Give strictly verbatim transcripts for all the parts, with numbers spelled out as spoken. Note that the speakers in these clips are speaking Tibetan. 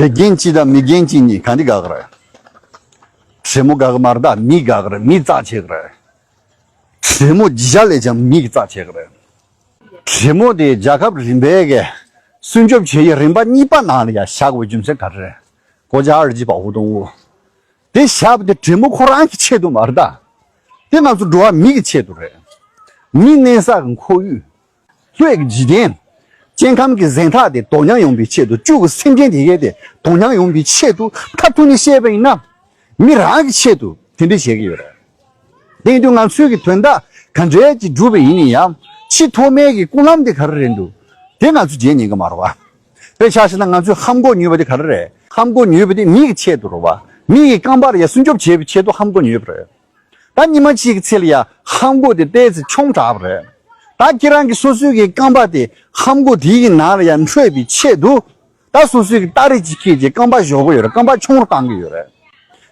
དགྲ་རྒན་གཅིག་དང་མི་རྒན་གཅིག་གཉིས་གང་འདི་དགའ་གི་རེད། དྲེད་མོང་དགའ་གི་མ་རེད་ད། མི་དགའ་གི་རེད། མི་རྩ་ཆེ་གི་རེད། དྲེད་མོང་བརྒྱ་ལས་ཀྱང་མི་གི་རྩ་ཆེ་གི་རེད། དྲེད་མོང་དེ་རྒྱལ་ཁབ་རིམ་པའི་གི་སྲུང་སྐྱོབ་བྱེད་ཡི་རིམ་པ་གཉིས་པ་ནང་ལ་ཡ་བཞག་དགོས་རྒྱུ་མཚན་ག་རེ་རེད། 国家二级保护动物། དེ་བཞག་པ་དེ་དྲེད་མོང་ཁོ་རང་གི་ཆེད་དུ་མ་རེད་ད། དེ་ང་ཚོ་འགྲོ་བ་མི་གི་ཆེད་དུ་རེད། མི་གནས་ས་གི་ཁོར་ཡུག་ལྷོད་ཀྱི་འཇིག་རྟེན། སྐྱེ་ཁམས་ཀྱི་གཟེངས་རྟགས་དེ་དོ་མཉམ་ཡོང་བའི་ཆེད་དུ། བཅུ་གི་སེམས་ཅན་དེ་གས་དེ་དོ་མཉམ་ཡོང་བའི་ཆེད་དུ། མཐར་ཐུག་ནས་བཤད་པ་ཡིན་ན། མི་རང་གི་ཆེད་དུ་དེ་འདྲ་བྱེད་ཀྱི་ཡོད་རེད། དེ་ཡིན་དུས་ང་ཚོས་ཀྱི་དོན་དག་ག་འདྲའི་ཅིག་བསྒྲུབས་པ་ཡིན་ན་ཡང་། ཆེས་ཐོག་མའི་གི་ཀུན་སློང་དེ་ག་རེ་རེད་འདུག་དེ་ང་ཚོས་བརྗེད་ཉན་གྱི་མ་རེད་བ། དཔེ་ཆ་བཞག་ན་ང་ཚོས་ལྷམ་གོག་ཉོས་པ་དེ་ག་རེ་རེད། ལྷམ་གོག་ཉོས་པ་དེ་མི་གི་ཆེད་དུ་རེད་བ། མི་གི་རྐང་པ་ལ་ཡ་སྲུང་སྐྱོབ་བྱེད་པའི་ཆེད་དུ་ལྷམ་གོག་ཉོས་པ་རེད། ད་ཉི་མ་གཅིག་གི་ཚེ་ལ་ཡ་ལྷམ་གོག་དེ་ཏོག་ཙམ་ཆུང་དྲགས་པ་རེད། ད་ཁྱེད་རང་གི་སོ་སོའི་གི་རྐང་པ་དེ་ལྷམ་གོག་དེའི་གི་ནང་ལ་ཡ་འཕྲོད་པའི་ཆེད་དུ། ད་སོ་སོའི་གི་སྟ་རེ་ཅིག་ཁྱེར་གྱི་རྐང་པ་ཞོག་གི་ཡོད་རེད། རྐང་པ་ཆུང་རུ་བཏང་གི་ཡོད་རེད།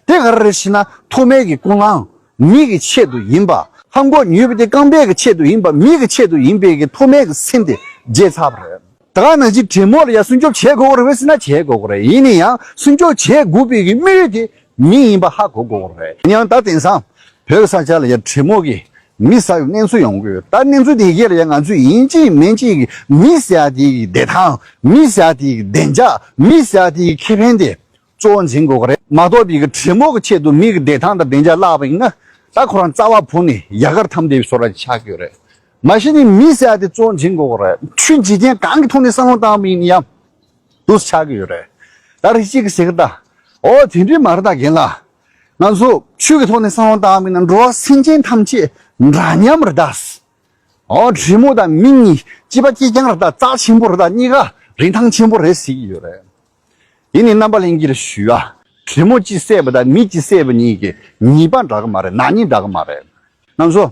དེ་ག་རེ་རེད་ཟེར་ན་ཐོག་མའི་གི་ཀུན་སློང་མི་གི་ཆེད་དུ་ཡིན་པ། ལྷམ་གོག་ཉོས་པ་དེ་རྐང་པའི་གི་ཆེད་དུ་ཡིན་པ། མི་གི་ཆེད་དུ་ཡིན་པའི་གི་ཐོག་མའི་གི་སེམས་དེ་བརྗེད་ཚར་བ་རེད། ད་ག་ནང་བཞིན་དྲེད་མོང་ལ་ཡ་སྲུང་སྐྱོབ་བྱེད་དགོས་རེད་ཟེར་ན་བྱེད་དགོས་རེད། ཡིན་ན་ཡང་སྲུང་སྐྱོབ་བྱེད་དགོས་པའི་གི་དམིགས་ཡུལ་དེ་མི་ཡིན་པ་ཧ་གོ་དགོས་རེད། ཡང་ད་དེང་སང་བོད་ས་ཆ་ལ་ཡ་དྲེད་མོང་གིས་མི་ཟ་བའི་གནས་ཚུལ་ཡོང་གི་ཡོད། ད་གནས་ཚུལ་དེ་གས་ལ་ཡ་ང་ཚོས་ཡིན་གཅིག་མིན་གཅིག་གི་མི་ཟེར་ཡ་དེ་གི་བདེ་ཐང་། མི་ཟེར་ཡ་དེ་གི་བདེ་འཇགས། མི་ཟེར་ཡ་དེ་གི་ཁེ་ཕན་དེ་གཙོ་བོ་འཛིན་དགོས་ཀྱི་རེད། མ་གཏོགས་པའི་གི་དྲེད་མོང་གི་ཆེད་དུ་མི་གི་བདེ་ཐང་དང་བདེ་འཇགས་བརླག་པ་ཡིན་ན། ད་ཁོ་རང་རྩ་བ་བུད་ནས་ཡལ་གར་འཐམས་བསྡད་པའི་བཟོ་འདྲ་ཆགས་ཀྱི་ཡོད་རེད། མ་གཞི་ནས་མི་ཟེར་ཡ་དེ་གཙོ་བོ་འཛིན་དགོས་ཀྱི་རེད། ཆོས་འཇིག་རྟེན་གང་གི་ཐོག་ནས་བསམ་བློ་བཏང་བ་ཡིན་ན་ཡང་འདུག་སེ་ཆགས་ཀྱི་ཡོད་རེད། ད་རེ་གཅིག་གིས་ཟེར་གི་ད། ཨོ་དེ་འདྲས་མ་རེད་ད་རྒན་ལགས། ང་ཚོ་ཆོས་ཀྱི་ཐོག་ནས་བསམ་བློ་བཏང་བ་ཡིན་ན་འགྲོ་བ་སེམས་ཅན་ཐམས་ཅད་འདྲ་མཉམ་རེད་ད། ཨོ་དྲེད་མོང་དང་མི་གཉིས་གཅིག་པ་གཅིག་རྐྱང་རེད་ད། རྩ་ཆེན་པོ་རེད་ད། གཉིས་ཀ་རིན་ཐང་ཆེན་པོ་རེད་ཟེར་གྱི་ཡོད་རེད། ཡིན་ནའི་རྣམ་པ་ལྷན་རྒྱས་ལ་ཞུ་ཡ། དྲེད་མོང་གཅིག་བསད་པ་དང་མི་གཅིག་བསད་པ་གཉིས་ཀྱི་ཉེས་པ་འདྲ་གི་མ་རེད། ནག་ཉེས་འདྲ་གི་མ་རེད། ང་ཚོ་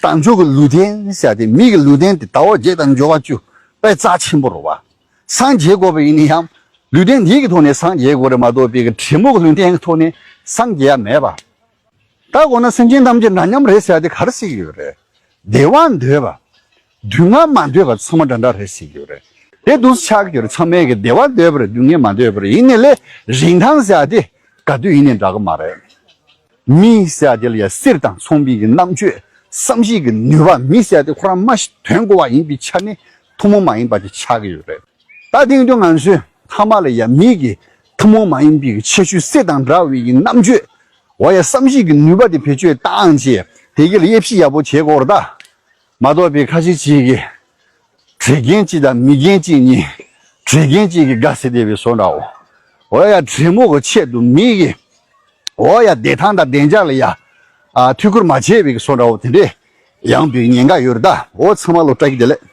དང་ཆོས་ཀྱི་ལུས་རྟེན་ཟེར་ཡ་དེ། མི་གི་ལུས་རྟེན་དེ་ཟླ་བ་བརྒྱད་དང་འབྱོར་བ་བཅུ་དཔེ་རྩ་ཆེན་པོ་རེད་བ། སངས་རྒྱས་དགོས་པ་ཡིན་ན་ཡང་ལུས་རྟེན་འདི་གི་ཐོག་ནས་སངས་རྒྱས་དགོས་རེད་མ་གཏོགས་པའི་གི་དྲེད་མོང་གི་ལུས་རྟེན་གི་ཐོག་ནས་སངས་རྒྱས་ཡ་མེད་པ། ད་འོ་ན་སེམས་ཅན་ཐམས་ཅད་འདྲ་མཉམ་རེད་ཟེར་ཡ་དེ་ག་རེ་ཟེར་གྱི་ཡོད་རེད། བདེ་བ་འདོད་པ། སྡུག་བསྔལ་མ་འདོད་པ་ཚང་མ་འདྲ་འདྲ་རེད་ཟེར་གྱི་ཡོད་རེད། དེ་འདུག་སེ་ཆགས་ཀྱི་ཡོད་རེད། ཚང་མས་ཀྱི་བདེ་བ་འདོད་པ་རེད། སྡུག་བསྔལ་མ་འདོད་པ་རེད། ཡིན་ནའི་ལས་རིན་ཐང་ཟེར་ཡ་དེ་ག་དུས་ཡིན་ནའི་འདྲ་གི་མ་རེད། མི་ཟེར་ཡ་དེ་ལ་ཡ་གསེར་དང་མཚུངས་པའི་གི་རྣམ་དཔྱོད། བསམ་གཞིག་གི་ནུས་པ། མི་ཟེར་ཡ་དེ་ཁོ་རང་མ་ཤི་དོན་གོ་བ་ཡིན་པའི་ཆ་ནས་ཐུན་མོང་མ་ཡིན་པ་དེ་ཆགས་ཀྱི་ཡོད་རེད། ད་དེང་དུས་ང་ཚོས་ཐ་མ་ལ་ཡ་མི་གི་ཐུན་མོང་མ་ཡིན་པའི་གི་ཁྱད་ཆོས་གསེར་དང་འདྲ་བའི་གི་རྣམ་དཔྱོད། འོ་ཡ་བསམ་གཞིག་གི་ནུས་པ་དེ་བེད་སྤྱོད་བཏང་བྱས་དེ་གི་ལ་དབྱེ་ཞིབ་ཡག་པོ་བྱེད་དགོས་རེད་ད། མ་གཏོགས་པའི་ཁ་ཤས་ཅིག་གིས་དྲེད་རྒན་གཅིག་དང་མི་རྒན་གཅིག་གཉིས། དྲེད་རྒན་གཅིག་གིས་དགའ་ཟེར་བསྡད་པའི་བཟོ་འདྲ་བོ། འོ་ཡ་དྲེད་མོང་གི་ཆེད་དུ་མི་གིས་འོ་ཡ་བདེ་ཐང་དང་བདེ་འཇགས་ལ་ཡ་ཨ་ཐུགས་ཁུར་མ་བྱས་པའི་བཟོ་འདྲ་བོ་དེ་འདྲས་ཡོང་པའི་ཉེན་ཁ་ཡོད་རེད་ད། འོ་ཚང་མ་ལ་བཀྲ་ཤིས་བདེ་ལེགས།